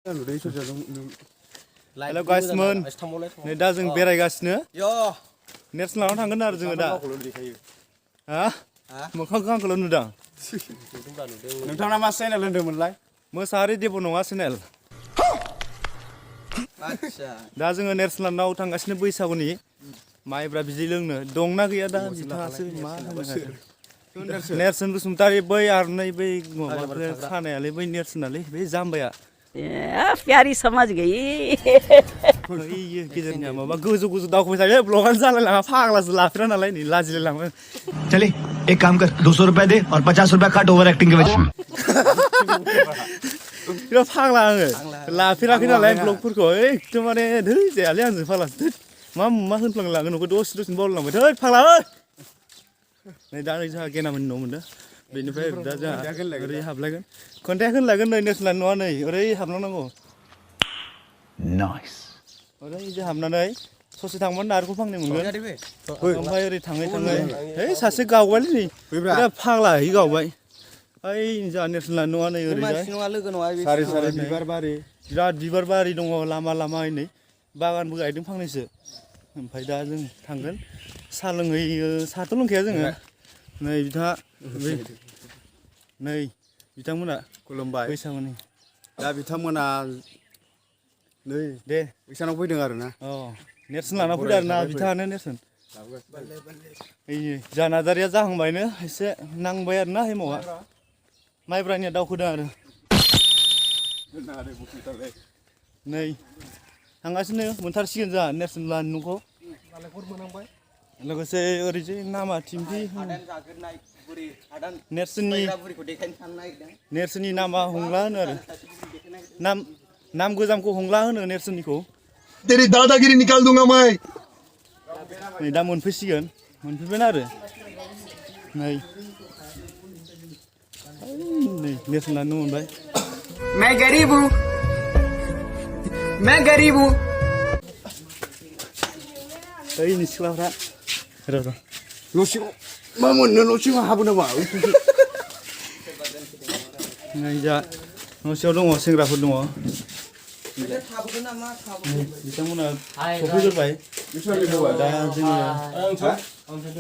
हेल' गाइसमोन नै दा जों बेरायगासिनो नेरसोन लानानै थांगोन आरो जोङो दा हा मोखां गांखौल' नुदां नोंथाङा मा चेनेल होनदोंमोनलाय मोसाहारि देब नङा चेनेल दा जोङो नेरसोन लानाव थांगासिनो बैसागुनि माइब्रा बिदै लोंनो दंना गैया दा बिथाङासो मा नेरसोन बसुमतारी बै आरनाय बै माबाफोर खानायालाय बै नेरसोनालै बै जाम्बाया प्यारी समझ गई गेजेरनिया माबा गोजौ गोजौ दावखोबाय थायो ब्लगानो जालायलाङा फाग्लासो लाफेरा नालाय नै लाजिलायलाङो चले एक काम कर 200 रुपए दे और 50 रुपए काट ओवर एक्टिंग के वजह बिराद फाग्ला आङो लाफेराखै नालाय ब्लगफोरखौ एकदमबारे धै जायालै आंजों फाग्लासो मा मा होनफ्लांलाङो न'खौ दसेनो बावलांबाय थै फाग्ला नै दा नै जोंहा गेनामोननि न' मोनदों बेनिफ्राय दा जोंहा ओरै हाबलायगोन खन्थाइया होनलायगोन नै नेरसोन लानाय नङा नै ओरै हाबलांनांगौ नाइस ओरै जे हाबनानै ससे थांबानो नारेंखल फांनै मोनगोन ओमफ्राय ओरै थाङै थाङै है सासे गावबायलै नै बिराद फाग्ला है गावबाय ओइ जोंहा नेरसोन लानाय नङा नै ओरैजाय सारि सारि बिबार बारि बिराद बिबार बारि दङ लामा लामा नै बागानबो गायदों फांनैसो ओमफ्राय दा जों थांगोन साहा लोंहैयो साहाथ' लोंखाया जोङो नै बिथाङा नै बिथांमोना खुलुमबाय बैसागुनि दा बिथांमोना नै दे बैसानाव फैदों आरो ना नेरसोन लाना फैदों आरो ना बिथाङानो नेरसोन जा नार्जारिया जाहांबायनो एसे नांबाय आरो ना एमावा माइब्रानिया दावखोदों आरो नै थांगासिनो मोनथारसिगोन जोंहा नेरसोन लानाय न'खौ लोगोसे ओरैजाय नामा थिम्फि नेरसोननि नामा हंला होनो आरो नाम गोजामखौ हंला होनो नेरसोननिखौ तेरी दादागिरी निकाल दूंगा मैं नै दा मोनफैसिगोन मोनफैबायना आरो नै नेरसोन लानो मोनबाय मैं गरीब हूँ ओइनि सिख्लाफ्रा र' न' सिङाव मा मोननो न' सिङाव हाबो नामा नै जा न' सिङाव दङ सेंग्राफोर दङ बिथांमोना सफैग्रोबाय दा जोङो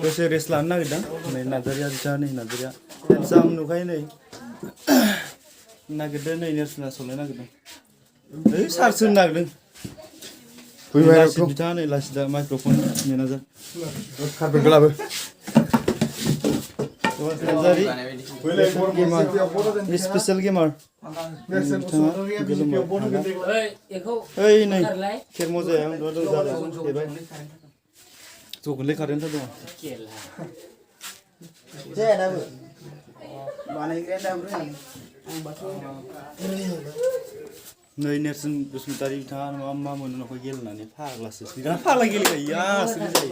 दसे रेस्ट लानो नागिरदों नै नार्जारिया बिथाङा नै नार्जारिया हेन्डसाम नुखायो नै नागिरदों नै नेरसोना सलायनो नागिरदों ओइ सार्स होनो नागिरदों बिथाङा नै लासिदा माइक्र'फन मेनेजार कारपेटखौ लाबो स्पेशल गेमार ओइ नै खेर मजाया देबाय जगोनलै खारेन्टआ दङ नै नेरसोन बसुमतारी बिथाङा मा मोनो न'खौ गेलेनानै फाग्लासो बिराद फाग्ला गेलेखायो आसोल जायो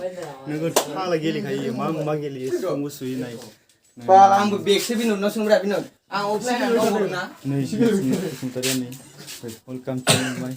नोगोद फाग्ला गेलेखायो मा गेलेयो सिफुंबो सुयो नाय आंबो बेगसो बिनोदनाव सोंब्रा बिनोद आं अफलाइन आव दंना नै बसुमतारिया नै वेलकाम टु माय